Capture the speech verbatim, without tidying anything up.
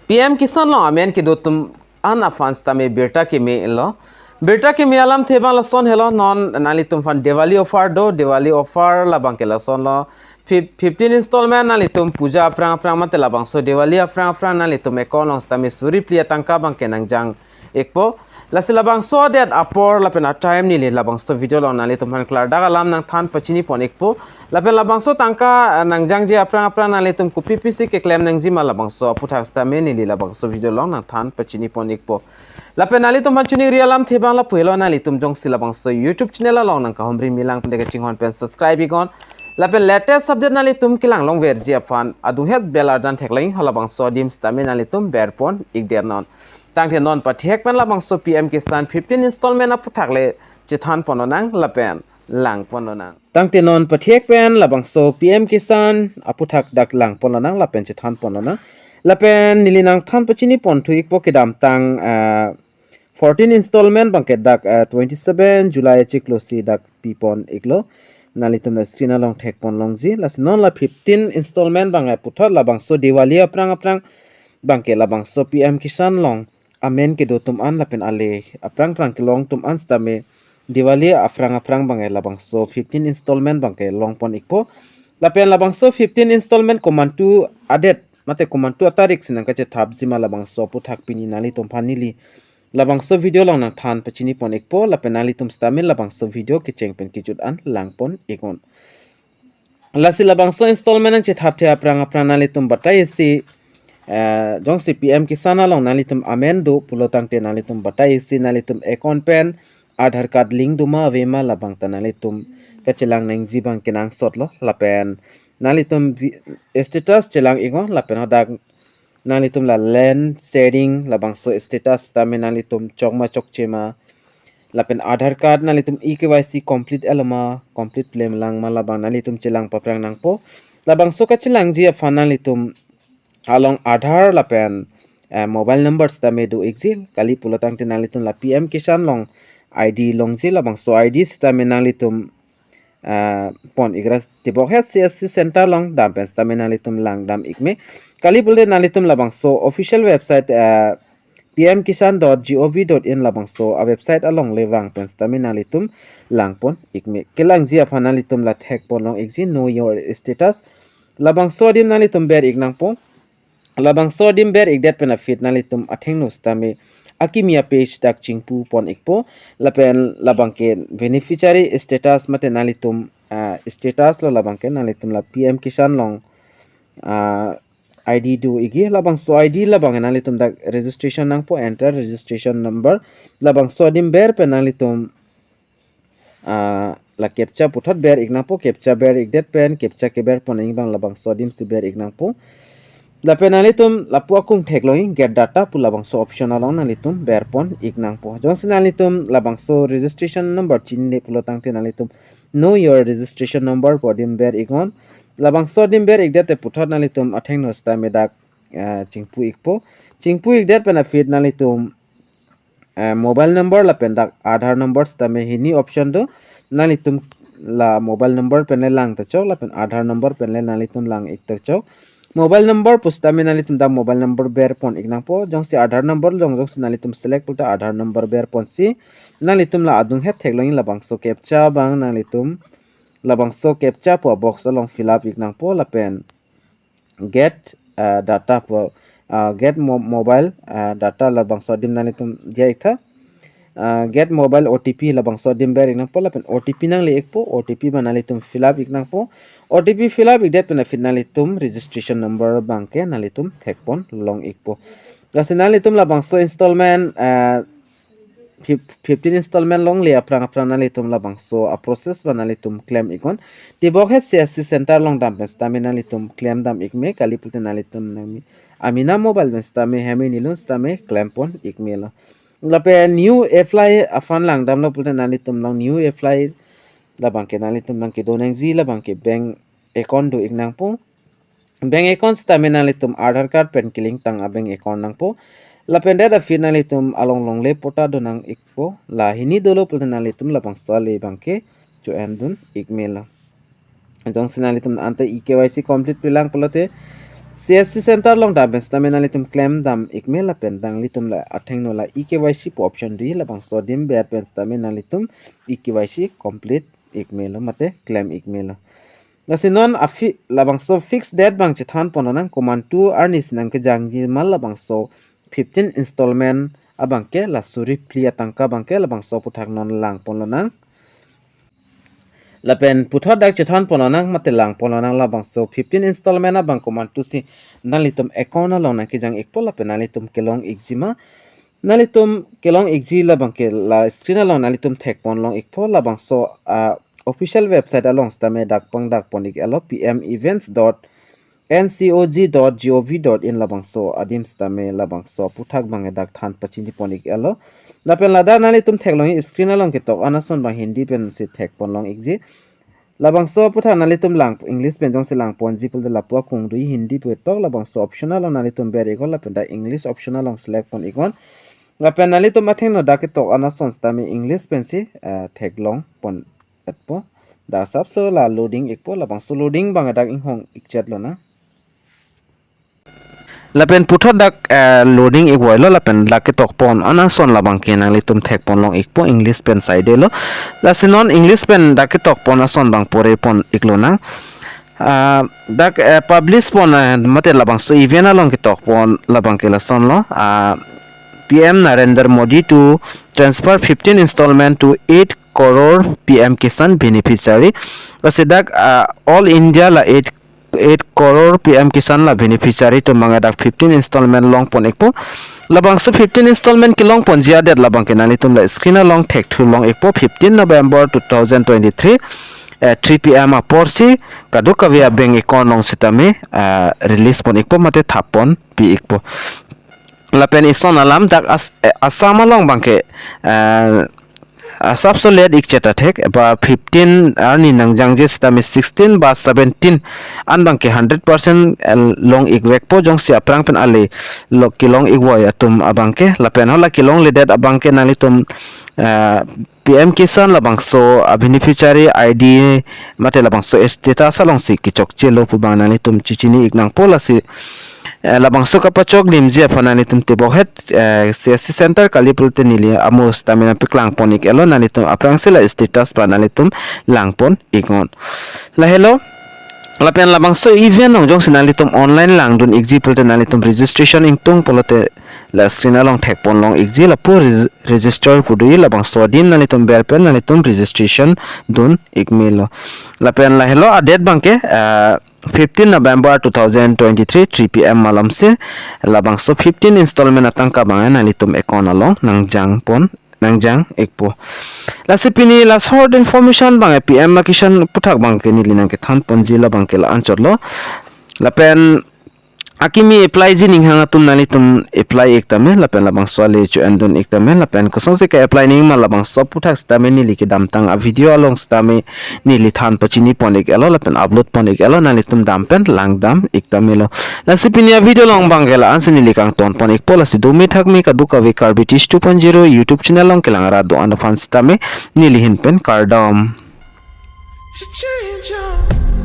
P M Kisan along amen kedo atum an aphan sitame birta keme lo. Birta keme alamthe abang lason helo, non nanglitum aphan Diwali offer do, Diwali offer labang ke lason lo. Fif-, fifteen installment nanglitum puja aphrang aphrang mate labangso Diwali aphrang aphrang nanglitum account along sitame suri phli atangka abang ke nangjang ikpo. Lasi labangso adet apor lapen atime neli labangso video along nanglitum aphan klardak alam nangthan pachini pon ikpo. Lapen labangso tangka, eh, nangjangji aphrang aphrang nanglitum kopi pisi keklem nangjima labangso aphuthak sitame neli labangso video along nangthan pachini pon ikpo. Lapen nanglitum aphan choningri alamthe abang lapu helo, nanglitum jongsi labangso YouTube channel along nangkahumri milang pen de kachinghon pen subscribe iknon. Lapen latest update nanglitum kelang longverji aphan adunghet bell arjan theklong, halabangso adim sitame nanglitum berpon ikdernon. Tangte non pathek pen labangso P M Kisan fifteen installment aphuthak le chethan ponlonang lapen lang ponlonang. Tangte non pathek pen labangso P M Kisan aphuthak dak lang ponlonang lapen chethan ponlonang. Lapen neli nangthan pachini ponthu ikpo, kedamtang, ah, fourteen installment abang ke dak, ah, twenty-seven July chiklo si dak pipon iklo. Nanglitum la screen along thek ponlongji. Lasi non la fifteen installment abang ke puthot labangso Diwali aphrang aphrang abang ke labangso P M Kisan along amen kedo atum an lapen ale aphrang aphrang kelong atum an sitame Diwali aphrang aphrang abang ke labangso fifteen installment abang ke long pon ikpo. Lapen labangso fifteen installment komantu adet mate komantu atarik si nangkachethapjima labangso aphuthak pini nanglitum aphan neli labangso video along nangthan pachini pon ikpo, lapen nanglitum sitame labangso video kecheng pen kejut an lang pon iknon. Lasi labangso installment nangchethapthe aphrang aphrang nanglitum batai isi, eh, jongsi P M Kisan along nanglitum amen do pulo tangte nanglitum batai isi nanglitum account pen Aadhaar card link doma avema labang ta nanglitum kachelang nangji abang kenangsot lo, lapen nanglitum vi-, status chelang iknon lapen hadak nanglitum la land sharing labangso status tame nanglitum chokma chokchema. Lapen Aadhaar card nanglitum E K Y C complete alama, complete plem langma labang nanglitum chelang paphrang nangpo. Labangso kachelangji aphan nanglitum along Aadhaar lapen, eh, mobile number sitame do ikji, kali pulo tangte nanglitum la P M Kisan along I D longji, labangso I D sitame nanglitum ah, pon ikra tibok het C S C center along dam pen sitame nanglitum lang dam ikme. Kali pulote nanglitum labangso official website, ah, P M Kisan dot G O V dot in labangso a website along le vang pen sitame nanglitum lang pon ikme. Kelangji aphan nanglitum la thek ponlong ikji know your status. Labangso adim nanglitum ber ik nangpo. Labangso adim ber ikdet pen aphi nanglitum athengno sitame akimi a page dak chingpu pon ikpo. Lapen labang ke beneficiary status mate nanglitum, ah, status lo, labang ke nanglitum la P M Kisan along, ah, I D do ikji, labangso I D labang ke nanglitum dak registration nangpo, enter registration number. Labangso adim ber pen nanglitum ah, la captcha puthot ber ik nangpo, captcha ber ikdet pen captcha keber pon abang labangso adim si ber ik nangpo. Lapen nanglitum lapu akung theklong ik get data pu labangso option along nanglitum ber pon ik nangpo. Jongsi nanglitum labangso registration number chinine pulo tangte nanglitum know your registration number pu adim ber iknon. Labangso adim ber ikdet te puthot nanglitum athengno sitame dak, ah, chingpu ikpo. Chingpu ikdet pen aphi nanglitum eh, mobile number lapen dak Aadhaar number sitame hini option do. Nanglitum la mobile number pen le lang ta chok lapen Aadhaar number pen le nanglitum lang ik ta chok. Mobile number pu sitame nanglitum dak mobile number ber pon ik nangpo. Jongsi Aadhaar number long jongsi nanglitum select pulote Aadhaar number ber ponsi nanglitum la adunghet theklong ik labangso captcha abang nanglitum labangso captcha pu box along fill up ik nangpo lapen get, ah, data pu, ah, get mo-, mobile, ah, data labangso adim nanglitum diya iktha. Ah, get mobile O T P labangso adim ber ik nangpo lapen O T P nangle ikpo, O T P abang nanglitum fill up ik nangpo. O T P fill up ikdet pen aphi nanglitum registration number abang ke nanglitum thek ponlong ikpo. Lasi nanglitum labangso installment, ah, fif-, fifteen installment longle aphrang aphrang nanglitum labangso a process abang nanglitum klem iknon. Tibok het C S C center along dam pen sitame nanglitum klem dam ikme, kali pulote nanglitum nangmi Amina Mobile pen sitame hemi nilun sitame klem pon ikme lo. Lapen new apply aphan lang damlo pulote nanglitum along new apply labang ke nanglitum nangkedo nangji labang ke bank account do ik nangpo. Bank account sitame nanglitum Aadhaar card pen kelink tang a bank account nangpo. Lapen det aphi nanglitum along longle patta do nang ikpo. La hini dolo pulote nanglitum labangso ale abang ke cho-en dun ikme lo. Jongsi nanglitum ante E K Y C complete pilang pulote C S C center along dam pen sitame nanglitum klem dam ikme lapen nanglitum la athengno la E K Y C pu option do, labangso adim ber pen sitame nanglitum E K Y C complete ikmelo mate klem ikmelo. Lasi non afi labangso fixed date abang chethan pon lonang, komantu arni si nangkejangji ma labangso fifteen installment abangke la suri phli atangka abangke labangso aputhak non lang pon lonang. Lapen puthot dak chethan pon lonang mate lang pon lonang, labangso fifteen installment abang komantu si nanglitum account along nangkejang ikpo lapen nanglitum kelong ikji ma. Nanglitum kelong ikji labangke la screen along nanglitum thek pon long ikpo, labangso, ah, official website along sitame dak pangdak pon ik-elo, P M events dot N C O G dot G O V dot in, labangso adim sitame labangso aputhak abang dak than pachini pon ik-elo. Lapen ladak nanglitum theklong screen along ketok an ason abang Hindi pen si thek pon long ikji. Labangso aputhak nanglitum lang English pen jongsi lang ponji pulote lapu akung do, Hindi pu ketok, labangso option along nanglitum ber iknon lapen dak English option along select pon iknon. Lapen nanglitum athengno dak ketok an ason sitame English pen si, eh, theklong pon etpo. Dak asapso la loading ikpo, labangso loading abang dak inghong ikchet lonang. Lapen puthot dak, eh, loading ikvoilo lapen dak ketok pon an ason labangke nanglitum thek pon long ikpo, English pen side lo. Lasi non English pen dak ketok pon ason abang pore pon ik lonang. Ah, dak, eh, publish pon, eh, mate labangso event along ketok pon labangke lason lo. Ah, P M Narendra Modi to transfer fifteen installment to eight crore P M Kisan beneficiary. Lasi dak, ah, all India la eight eight crore P M Kisan la beneficiary atum abang dak fifteen installment long pon ikpo. Labangso fifteen installment kelong ponji adet labangke nanglitum la screen along thekthu long ikpo, fifteen November two thousand twenty-three, eh, three P M apor si kadokave a-bank account along sitame, eh, release pon ikpo mate thap pon pi ikpo. Lapen ison alam dak As-, eh, Assam along abangke, eh, asapso let ikchet athek, ba fifteen arni nangjangje sitame sixteen ba seventeen an abangke hundred percent, eh, long ikvekpo, jongsi aphrang pen ale lo kelong ikvoi atum abangke, lapen hala kelongledet abangke nanglitum, eh, P M Kisan labangso a-beneficiary I D mate labangso status alongsi kechokchelo pu abang nanglitum chechini ik nangpo. Lasi, eh, labangso kapachok limji aphan nanglitum tebokhet, eh, C S C center kali pulote neli amo sitame nangpeklang pon ik-elo, nanglitum aphrangsi la status abang nanglitum lang pon iknon. Lahelo, lapen labangso event along jongsi nanglitum online langdun ikji pulote nanglitum registration ingtung pulote la screen along thek pon long ikji, lapu reg-, register pu do, labangso adim nanglitum ber pen nanglitum registration dun ikmelo. Lapen lahelo a-date abangke, eh, fifteen November two thousand twenty-three, three P M malom si labangso fifteen installment atangka abang nanglitum account along nangjang pon, nangjang ikpo. Lasi pini la short information abang P M Kisan aputhak abangke neli nangkethan ponji labangke la-anchot lo. Lapen akimi applyji ninghang atum nanglitum apply ik tame, lapen labangso ale cho-endun ik tame, lapen kosonsi ke-apply nangji ma labangso aputhak sitame neli kedamtang a-video along sitame neli than pachini pon ik-elo lapen upload pon ik-elo, nanglitum dam pen langdam ik tamelo. Lasi pini a-video along abangke la-ansi neli kangton pon ikpo, lasi dumi thakmi kadokave Karbi Tish two point zero YouTube channel along kelang rat do-an aphan sitame neli ahin pen kardom. To change your